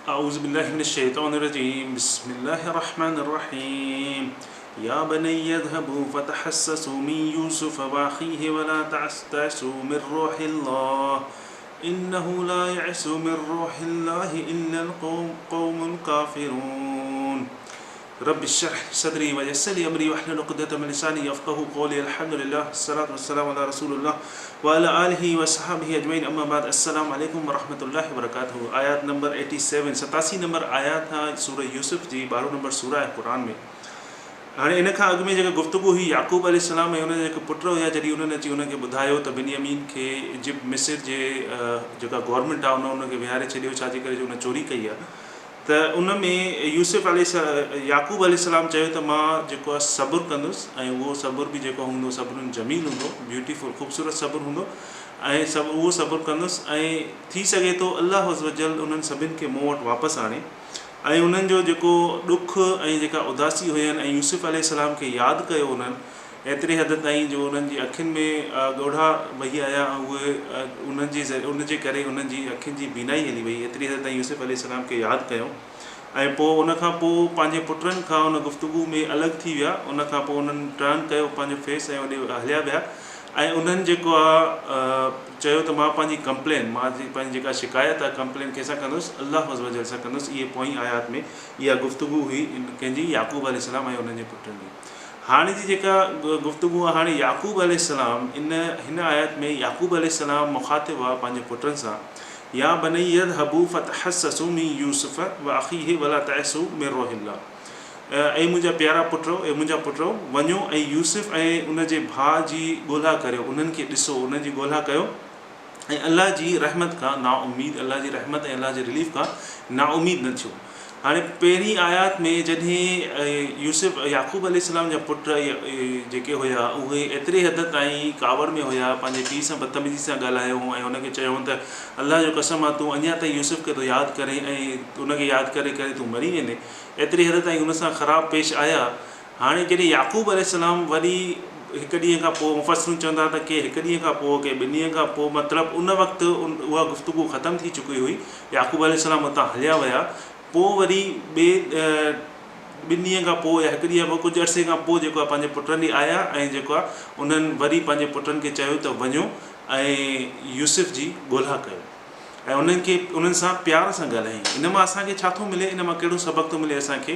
اعوذ بالله من الشيطان الرجيم بسم الله الرحمن الرحيم يا بني اذهبوا فتحسسوا من يوسف واخيه ولا تيأسوا من روح الله انه لا ييأس من روح الله الا القوم الڪافرون. رب اشرح لي صدري ويسر لي امري واحلل عقدة من لساني يفقهوا قولي الحمد لله الصلاة والسلام علي رسول الله وعلي آله واصحابه اجمعين اما بعد السلام عليڪم ورحمة الله وبرڪاته آيات نمبر 87 87 نمبر آيات آ سورة يوسف جي 12 نمبر سورة آهي قرآن ۾ هاڻي ان کان اڳ ۾ جيڪا گفتگو هئي يعقوب عليه السلام ۽ ان جا جيڪي پٽ هيا جڏهن انهن اچي انهن کي ٻڌايو ته بنيامين کي ايجپٽ مصر جي جيڪا گورنمينٽ آ ان ان کي ويهاري ڇڏيو ڇا جي ڪري جو ان چوري ڪئي آ ته ان ۾ يوسف عليه يعقوب عليه السلام چيو ته مان جيڪو آهي صبر ڪندس ۽ اهو صبر به جيڪو هوندو صبر جميل هوندو بيوٽيفل خوبصورت صبر هوندو ۽ سڀ اهو صبر ڪندس ۽ ٿي سگهي ٿو الله عزوجل انهن سڀن کي مون وٽ واپس آڻي ۽ انهن جو جيڪو ڏک ۽ جيڪا اداسي هين ۽ يوسف عليه السلام کي ياد ڪيو انهن ايتري حد تائين جو انهن جي اکين ۾ ڳوڙها وهي آيا ۽ اهي انهن جي ان جي ڪري انهن جي اکين جي بينائي هلي وئي ايتري حد تائين يوسف عليه السلام کي ياد ڪيو ۽ پوء ان کان پوء پنهنجي پٽن کان ان گفتگو ۾ الڳ ٿي ويا ان کان پوء انهن ٽرن ڪيو پنهنجو فيس ۽ اوڏي هليا ويا ۽ انهن جيڪو آ چيو ته مان پنهنجي ڪمپلين مان پنهنجي جيڪا شڪايت آ ڪمپلين ڪنهن سان ڪندس الله عزوجل سان ڪندس اهي پوئين آيات ۾ اها گفتگو هئي ڪنهن جي يعقوب عليه السلام ۽ انهن جي پٽن جي. هاڻي جي جيڪا گفتگو آهي هاڻي يعقوب عليه السلام ان هن آيت ۾ يعقوب عليه السلام مخاطب آهي پنهنجي پٽن سان يا بني اذهبوا فتحسسوا من يوسف واخيه ولا تيأسوا من روح الله اي منهنجا پيارا پٽرو اي منهنجا پٽرو وڃو ۽ يوسف ۽ ان جي ڀاء جي ڳولها ڪريو انهن کي ڏسو انهن جي ڳولها ڪيو ۽ الله جي رحمت کان نا اميد، الله جي رحمت ۽ الله جي رليف کان نا اميد نه ٿيو. هاڻي پهرين آيات ۾ جڏهن يوسف يعقوب عليه السلام جا پٽ جيڪي هيا اهي ايتري حد تائين ڪاوڙ ۾ هيا پنهنجي پيء سان بدتميزي سان ڳالهايو ۽ هن کي چيو ته الله جو قسم آ تون اڃا تائين يوسف کي ٿو ياد ڪرين ۽ ان کي ياد ڪري ڪري تون مري ويندين ايتري حد تائين هن سان خراب پيش آيا هاڻي جڏهن يعقوب عليه السلام وري هڪ ڏينهن کان پوء مفسرون چون ٿا ته ڪي هڪ ڏينهن کان پوء ڪي ٻن ڏينهن کان پوء مطلب ان وقت اها گفتگو ختم ٿي چڪي هئي يعقوب عليه السلام اتان هليا ويا پوء وري ٻئي ٻن ڏينهن کان پوء يا هڪ ڏينهن کان پوء ڪجهه عرصي کان پوء جيڪو آهي پنهنجي پٽن ڏي آيا ۽ جيڪو آهي انهن وري پنهنجي پٽن کي چيو ته وڃو ۽ يوسف جي ڳولها ڪيو. ۽ انهن کي انهن سان پيار سان ڳالهايائين. ان مان اسان کي ڇا ٿو ملي؟ ان مان ڪهڙو سبق ٿو ملي اسان کي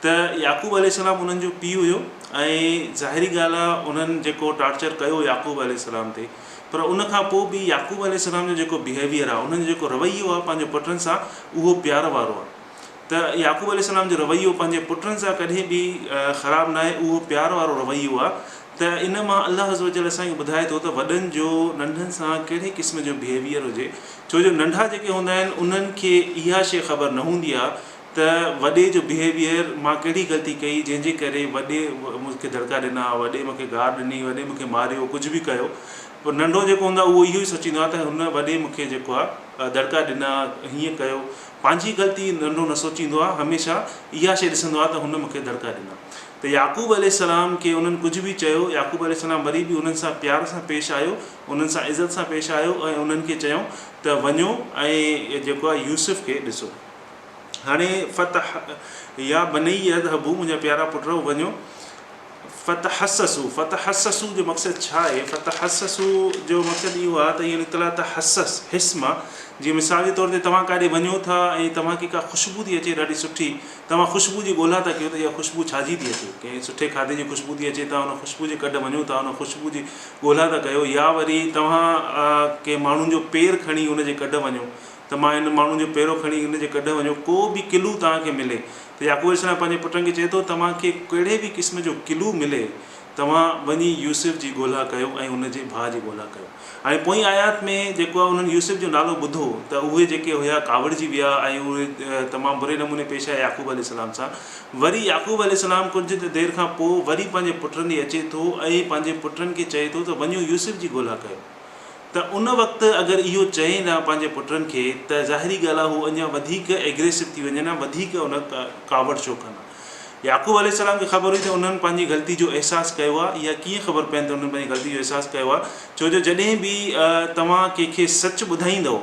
ته يعقوب عليه السلام انهن جو پيء هيو ۽ ظاهري ڳالهه آهي انهن جيڪو ٽارچر ڪيو يعقوب عليه السلام تي پر ان کان پوء به يعقوب عليه السلام جو جيڪو بيهيويئر آهي انهن جو جيڪو رويو آهي پنهنجي پٽن سان اهو پيار وارو آهي. ته يعقوب عليه السلام جو رويو پنهنجي پٽن سان ڪڏهن به خراب ناهي اهو پيار وارو رويو آهي ته ان مان الله عزوجل اسان کي ٻڌائي ٿو ته وڏن جو ننڍن سان ڪهڙي قسم جو بيهيويئر هجي ڇو جو ننڍا جيڪي هوندا آهن انهن کي اها شيء خبر نه هوندي آهي ته وڏي جو بيهيويئر مان ڪهڙي غلطي ڪئي جنهن جي ڪري وڏي مون کي دڙڪا ڏنا وڏي مون کي گار ڏني وڏي مون کي ماريو ڪجهه به ڪيو پر ننڍو جيڪو هوندو آهي اهو اهو ئي سوچيندو آهي ته هن وڏي مون کي جيڪو آهي دڙڪا ڏنا هيئن ڪيو پنهنجي غلطي ننڍو نه سوچيندو آهي، هميشه اها شيء ڏسندو آهي ته هن مون کي دڙڪا ڏنا. ته يعقوب عليه السلام کي انهن ڪجهه به چيو، يعقوب عليه السلام وري به انهن سان پيار سان پيش آيو، انهن سان عزت سان پيش آيو ۽ انهن کي چيائون ته وڃو ۽ جيڪو آهي يوسف کي ڏسو. هاڻي فتح يا بني اذهبوا منهنجا پيارا پٽرؤ وڃو. فتحسسوا، فتحسسوا جو مقصد ڇا آهي؟ فتحسسوا جو مقصد اهو آهي ته اهو نڪتل آهي تحسس، حس مان، جيئن مثال جي طور تي توهان ڪاڏي وڃو ٿا ۽ توهان کي ڪا خوشبو ٿي اچي ڏاڍي سٺي، توهان خوشبو جي ڳولها ٿا ڪيو ته اها خوشبو ڇا جي ٿي اچي؟ ڪنهن سٺي کاڌي جي خوشبو ٿي اچي، توهان ان خوشبو جي ڪڍ وڃو ٿا، ان خوشبو جي ڳولها ٿا ڪيو يا وري توهان ڪنهن ماڻهو جو پير کڻي ان جي ڪڍ وڃو ته مان هن ماڻهو جو پيرو کڻي هن جي ڪڍ وڃو، ڪو به ڪلو توهان کي ملي ته يعقوب عليه السلام پنهنجي پٽن کي چئي ٿو، توهان کي ڪهڙي به قسم جو ڪلو ملي، توهان وڃي يوسف جي ڳولها ڪيو ۽ ان جي ڀاء جي ڳولها ڪيو. هاڻي پوئين آيات ۾ جيڪو آهي انهن يوسف جو نالو ٻڌو ته اهي جيڪي هيا ڪاوڙجي ويا ۽ اهي تمام بري نموني پيش آيا يعقوب عليه السلام سان. وري يعقوب عليه السلام ڪجهه دير کان پوء وري پنهنجي پٽن ڏي اچي ٿو ۽ پنهنجي پٽن کي چئي ٿو ته وڃو يوسف جي ڳولها ڪيو. ته ان وقت اگر اهو چئين ها پنهنجي پٽن کي ته ظاهري ڳالهه آهي هو اڃا وڌيڪ ايگريسو ٿي وڃن ها وڌيڪ ان ڪاوڙ شو ڪن ها. يعقوب عليه السلام کي خبر هئي ته انهن پنهنجي غلطي جو احساس ڪيو آهي اها ڪيئن خبر پين ته انهن پنهنجي غلطي جو احساس ڪيو آهي ڇو جو جڏهن به توهان ڪنهن کي سچ ٻڌائيندؤ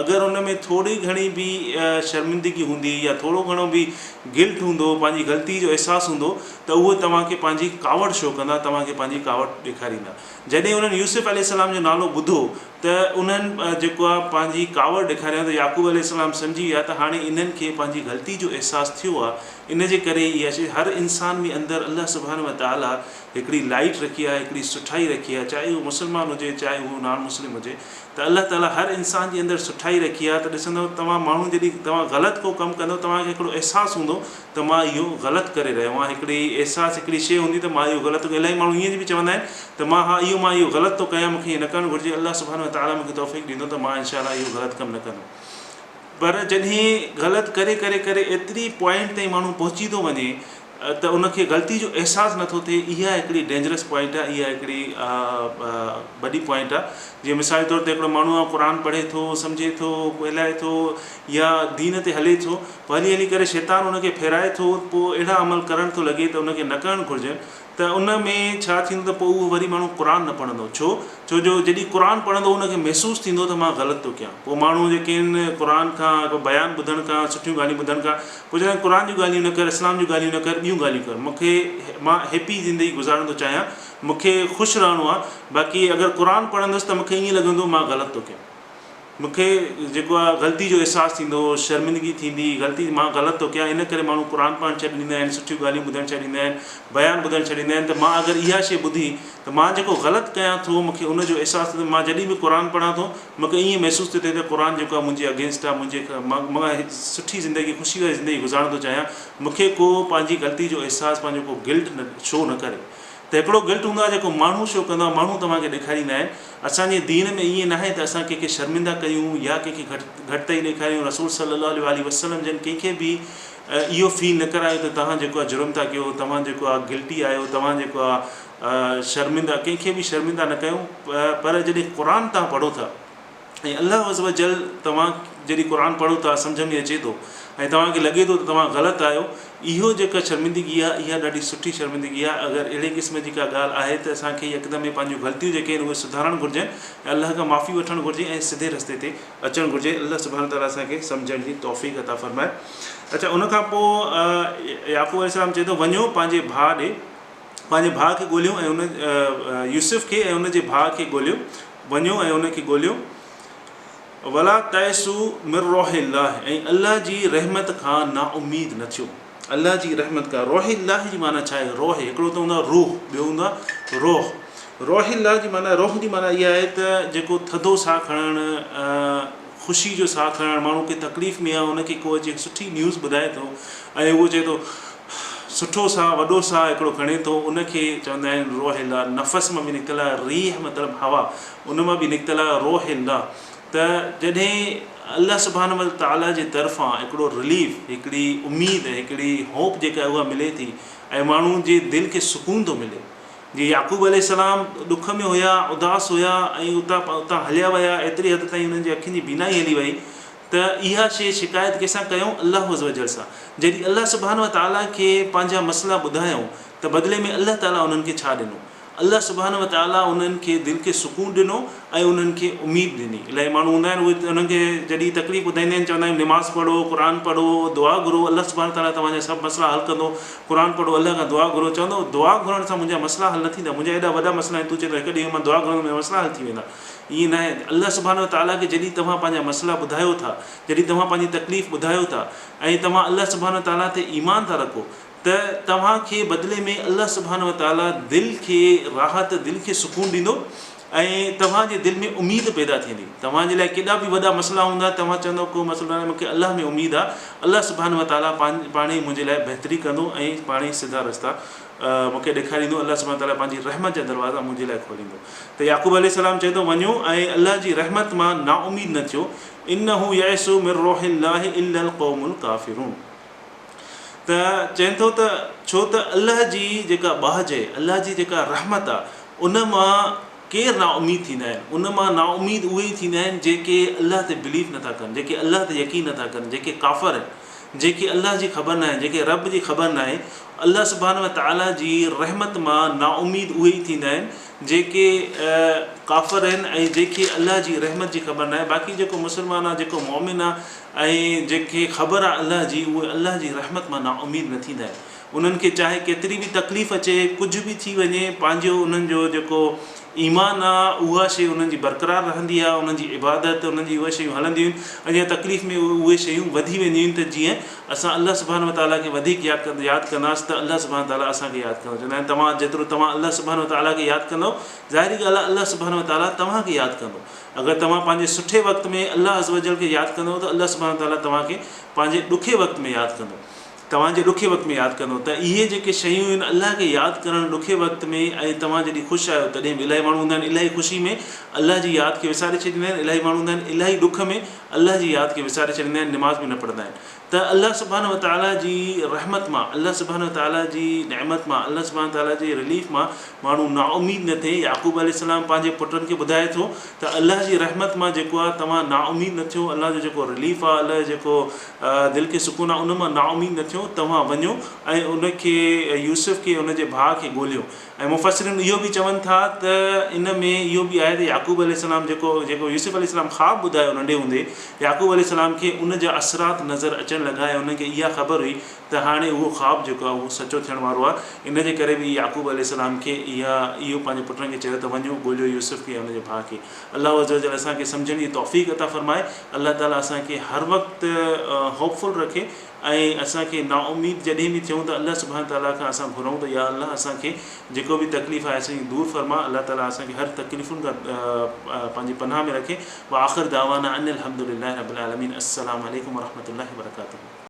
اگر ان ۾ ٿوري گهڻي به شرمندگي هوندي يا ٿورو گهڻو به گلٽ هوندو، پنهنجي غلطي جو احساس هوندو ته اهي توهان کي پنهنجي ڪاوڙ شو ڪندا، توهان کي پنهنجي ڪاوڙ ڏيکاريندا. جڏهن انهن يوسف عليه السلام جو نالو ٻڌو ته انهن جيڪو آهي پنهنجي ڪاوڙ ڏيکاريائون ته يعقوب عليه السلام سمجهي ويا ته هاڻي انهن کي پنهنجي غلطي جو احساس ٿيو آهي، ان جي ڪري اها شيء هر انسان ۾ اندر الله سبحانه وتعاليٰ هڪڙي لائيٽ رکي آهي، هڪڙي سٺائي رکي آهي، چاهي اهو مسلمان هجي چاهي اهو نان مسلم هجي ته الله تعاليٰ هر انسان جي اندر سٺائي رکي آهي ته ڏسندؤ توهان ماڻهو جڏهن توهان غلط ڪو ڪم ڪندؤ توهان کي هڪڙو احساس هوندو ته مان اهو غلط ڪري رهيو آهيان هڪڙي احساس هڪڙي شيء هوندي ته مان اهو غلط ٿو الاهي ماڻهو ائين به چوندا آهن ته مان ها اهو مان اهو غلط ٿو ڪيان مون کي ائين نه ڪرڻ گهرجي الله سبحانه وتعاليٰ مون کي توفيق ڏيندو ته مان انشاء الله اهو غلط ڪم نه ڪندم پر جڏهن غلط ڪري ڪري ڪري ايتري پوائنٽ تائين ماڻهو پهچي ٿو وڃي ته ان کي غلطي جو احساس نٿو ٿئي اها هڪڙي ڊينجرس پوائنٽ آهي اها هڪڙي وڏي پوائنٽ آهي جيئن مثال طور تي هڪڙو ماڻهو آهي قرآن پڙهي ٿو سمجهي ٿو ڳالهائي ٿو يا دين تي هلي ٿو پوء هلي هلي ڪري شيطان ان کي ڦيرائي ٿو پوء اهڙا عمل ڪرڻ ٿو لڳي ته ان کي نه ڪرڻ گهرجن ته ان ۾ ڇا ٿيندو ته پوء اهو وري ماڻهو قرآن نه پڙهندو ڇو؟ ڇو جو جڏهن قرآن پڙهندو ان کي محسوس ٿيندو ته مان غلط ٿو ڪيان پوء ماڻهو جيڪي آهن قرآن کان بيان ٻڌڻ کان سٺيون ڳالهيون ٻڌڻ کان پوء چوندا آهن قرآن جون ڳالهيون نه ڪر اسلام جون ڳالهيون نه ڪر ٻيون ڳالهيون ڪر مون کي مان هيپي زندگي گذارڻ ٿو چاهيان مون کي خوش رهڻو آهي باقي اگر قرآن پڙهندس ته مون کي ائين لڳندو مان غلط ٿو ڪيان. مون کي جيڪو آهي غلطي جو احساس ٿيندو، شرمندگي ٿيندي، غلطي مان غلط ٿو ڪيان، ان ڪري ماڻهو قرآن پڙهڻ ڇڏي ڏيندا آهن، سٺيون ڳالهيون ٻڌڻ ڇڏي ڏيندا آهن، بيان ٻڌڻ ڇڏي ڏيندا آهن ته مان اگر اها شيء ٻڌي ته مان جيڪو غلط ڪيان ٿو مون کي ان جو احساس ٿو ٿئي، مان جڏهن به قرآن پڙهان ٿو مون کي ائين محسوس ٿو ٿئي ته قرآن جيڪو آهي منهنجي اگينسٽ آهي، منهنجي مان سٺي زندگي خوشي واري زندگي گذارڻ ٿو چاهيان، مون کي ڪو پنهنجي غلطي جو احساس پنهنجو ڪو گلٽ نه شو نه ڪري. ته هڪڙو گلٽ هوندو آهي جيڪو ماڻهو شو ڪندو آهي، ماڻهو توهان کي ڏيکاريندا آهن. اسان جي دين ۾ ائين ناهي ته اسان ڪنهن کي شرمنده ڪيون يا ڪنهن کي گهٽ گهٽتائي ڏيکاريون. رسول صلي الله عليه واٰله وسلم جن ڪنهن کي به اهو فيل نه ڪرايو ته توهان جيڪو آهي جرم ٿا ڪيو، توهان جيڪو آهي گلٽي آهيو، توهان جيڪو آهي شرمنده ڪنهن کي به شرمنده نه ڪيو پر جڏهن قرآن توهان پڙهو ٿا ۽ الله عزّوجلّ توهان جڏهن قرآن پڙهو ٿا سمجهه ۾ اچي ٿو ۽ توهان کي لڳي ٿو ته توهان غلط آهيو اهو جيڪا شرمندگي آهي اها ڏاڍي سٺي شرمندگي آهي اگر اهڙي قسم جي ڪا ڳالهه آهي ته اسان کي يڪدم ئي پنهنجون غلطيون جيڪي آهن اهي سڌارڻ گهرجن ۽ الله کان معافي وٺڻ گهرجي ۽ سڌي رستي تي اچڻ گهرجي الله سبحانه وتعالٰي اسان کي سمجهڻ جي توفيق عطا فرمائي اڇا ان کان پوء يعقوب عليه السلام چئي ٿو وڃو پنهنجي ڀاء ڏي پنهنجي ڀاء کي ڳوليو ۽ ان يوسف کي ۽ ان جي ڀاء کي ڳوليو وڃو ۽ ان کي ڳوليو ولا تيأسوا من روح الله ۽ الله جي رحمت کان نااميد نه ٿيو. الله جي رحمت کان، روح الله جي معنيٰ ڇا آهي؟ روح هڪڙو ته هوندو آهي روح ٻيو هوندو آهي روح. روح الله جي معنيٰ روح جي معنيٰ اها آهي ته جيڪو ٿڌو ساهه کڻڻ، خوشي جو ساهه کڻڻ، ماڻهو ڪنهن تڪليف ۾ آهي ان کي ڪو اچي سٺي نيوز ٻڌائي ٿو ۽ اهو چئي ٿو سٺو ساهه وڏو ساهه هڪڙو کڻي ٿو ان کي چوندا آهن روح الله. نفس مان به نڪتل آهي ريح مطلب هوا ان مان به نڪتل آهي روح الله ته جڏهن الله سبحانه وتعاليٰ جي طرفان هڪڙو رليف هڪڙي اميد هڪڙي هوپ جيڪا اها ملي ٿي ۽ ماڻهو جي دل کي سڪون ٿو ملي جي يعقوب عليه السلام ڏک ۾ هيا اداس هيا ۽ اتان اتان هليا ويا ايتري حد تائين انهن جي اکين جي بينائي هلي وئي ته اها شيء شڪايت ڪنهن سان ڪيائون الله عزوجل سان جڏهن الله سبحانه وتعاليٰ کي پنهنجا مسئلا ٻڌايائون ته بدلي ۾ الله تعاليٰ انهن کي ڇا ڏنو الله سبحانه وتعاليٰ انهن کي دل کي سڪون ڏنو ۽ انهن کي اميد ڏني. الاهي ماڻهو هوندا آهن اهي انهن کي جڏهن تڪليف ٻڌائيندا آهن چوندا آهن نماز پڙهو، قرآن پڙهو، دعا گهرو الله سبحانه وتعاليٰ توهان جا سڀ مسئلا حل ڪندو، قرآن پڙهو الله کان دعا گهرو چوندو دعا گهرڻ سان منهنجا مسئلا حل نه ٿيندا منهنجا ايڏا وڏا مسئلا آهن تون چئين ٿو هڪ ڏينهن مان دعا گهرندم منهنجا مسئلا حل ٿي ويندا ائين ناهي الله سبحانه وتعاليٰ کي جڏهن توهان پنهنجا مسئلا ٻڌايو ٿا جڏهن توهان پنهنجي تڪليف ٻڌايو ٿا ۽ توهان الله سبحانه وتعاليٰ تي ايمان ٿا رکو ته توهان کي بدلي ۾ الله سبحانه وتعاليٰ دل کي راحت، دل کي سڪون ڏيندو ۽ توهان جي دل ۾ اميد پيدا ٿيندي. توهان جي لاء ڪيڏا به وڏا مسئلا هوندا، توهان چوندؤ ڪو مسئلو ناهي مون کي الله ۾ اميد آهي، الله سبحانه وتعاليٰ پاڻهي منهنجي لاء بهتري ڪندو ۽ پاڻهي سڌا رستا مون کي ڏيکاريندو، الله سبحانه وتعاليٰ پنهنجي رحمت جا دروازا منهنجي لاء کوليندو. ته يعقوب عليه السلام چئي ٿو وڃو ۽ الله جي رحمت مان نااميد نه ٿيو، انه يئس من روح الله الا القوم الڪافرون. ته چئين ٿو ته ڇو ته الله جي جيڪا ٻاجهه آهي، الله جي جيڪا رحمت آهي، ان مان ڪير نااميد ٿيندا آهن؟ ان مان نااميد اهي ئي ٿيندا آهن جيڪي الله تي بليف نٿا ڪن، جيڪي الله تي يقين نٿا ڪن، جيڪي ڪافر آهن. جنهن کي الله جي خبر ناهي، جنهن کي رب جي خبر ناهي، الله سبحانه وتعاليٰ جي رحمت مان نااميد اهي ئي ٿيندا آهن جيڪي ڪافر آهن ۽ جنهن کي الله جي رحمت جي خبر ناهي، باقي جيڪو مسلمان آهي، جيڪو مؤمن آهي ۽ جنهن کي خبر آهي الله جي، اهي الله جي رحمت مان نااميد نه ٿيندا آهن. انهن کي چاهي ڪيتري به تڪليف اچي، ڪجهه به ٿي وڃي، پنهنجو انهن جو جيڪو ايمان آ، اها شيء انهن جي برقرار رهندي آ، انهن جي عبادت، انهن جي اهي شيون هلنديون آهن ۽ جنهن تڪليف ۾ اهي شيون وڌي وينديون آهن ته جيئن اسان الله سبحانه وتعاليٰ کي وڌيڪ ياد ڪنداسين ته الله سبحانه وتعاليٰ اسان کي ياد ڪندو. چوندا آهن توهان جيترو توهان الله سبحانه وتعاليٰ کي ياد ڪندؤ، ظاهري ڳالهه آ الله سبحانه وتعاليٰ توهان کي ياد ڪندو. اگر توهان پنهنجي سٺي وقت ۾ الله عزّوجلّ کي ياد ڪندؤ ته الله سبحانه وتعاليٰ توهان کي پنهنجي ڏکي وقت ۾ ياد ڪندو. توهان جي ڏکي وقت ۾ ياد ڪندو ته اهي جيڪي شيون آهن الله کي ياد ڪرڻ ڏکي وقت ۾ ۽ توهان جڏهن خوش آهيو تڏهن به الاهي ماڻهو هوندا آهن الاهي خوشي ۾ الله جي ياد کي وساري ڇڏيندا آهن الاهي ماڻهو هوندا آهن الاهي ڏک ۾ الله جي ياد کي وساري ڇڏيندا آهن نماز به نه پڙهندا آهن ته الله سبحانه وتعالي جي رحمت مان الله سبحانه وتعالي جي نعمت مان الله سبحانه وتعالي جي رليف مان ماڻهو نااميد نه ٿئي. يعقوب عليه السلام پنهنجي پٽن کي ٻڌائي ٿو ته الله جي رحمت مان جيڪو آهي توهان نااميد نه ٿيو، الله جو جيڪو رليف آهي، الله جو جيڪو دل کي سڪون آهي ان مان نااميد نه ٿيو، توهان وڃو ۽ ان کي، يوسف کي، ان جي ڀاء کي ڳوليو. ۽ مفسرين اهو به چون ٿا ته ان ۾ اهو به آهي ته يعقوب عليه السلام جيڪو جيڪو يوسف عليه السلام خواب ٻڌايو ننڍي هوندي يعقوب عليه السلام کي ان جا اثرات نظر اچڻ لڳا ۽ انهن کي اها خبر هئي ته هاڻي اهو خواب جيڪو آهي اهو سچو ٿيڻ وارو آهي، ان جي ڪري به يعقوب عليه السلام کي اها اهو پنهنجي پٽن کي چيو ته وڃو ڳوليو يوسف کي ۽ ان جي ڀاء کي. الله عزّوجلّ اسان کي سمجهڻ جي توفيق عطا فرمائي. الله تعالي اسان کي هر وقت هوپ فل رکي ۽ اسان کي نااميد جڏهن به ٿيون ته الله سبحانه تعالي کان اسان گهرون ته يا الله اسان کي جيڪو به تڪليف آهي اسان جي دور فرما الله تعالي اسان کي هر تڪليفن کان پنهنجي پناهه ۾ رکي واخر دعوانا ان الحمدلله رب العالمين السلام عليڪم ورحمة الله وبرڪاته.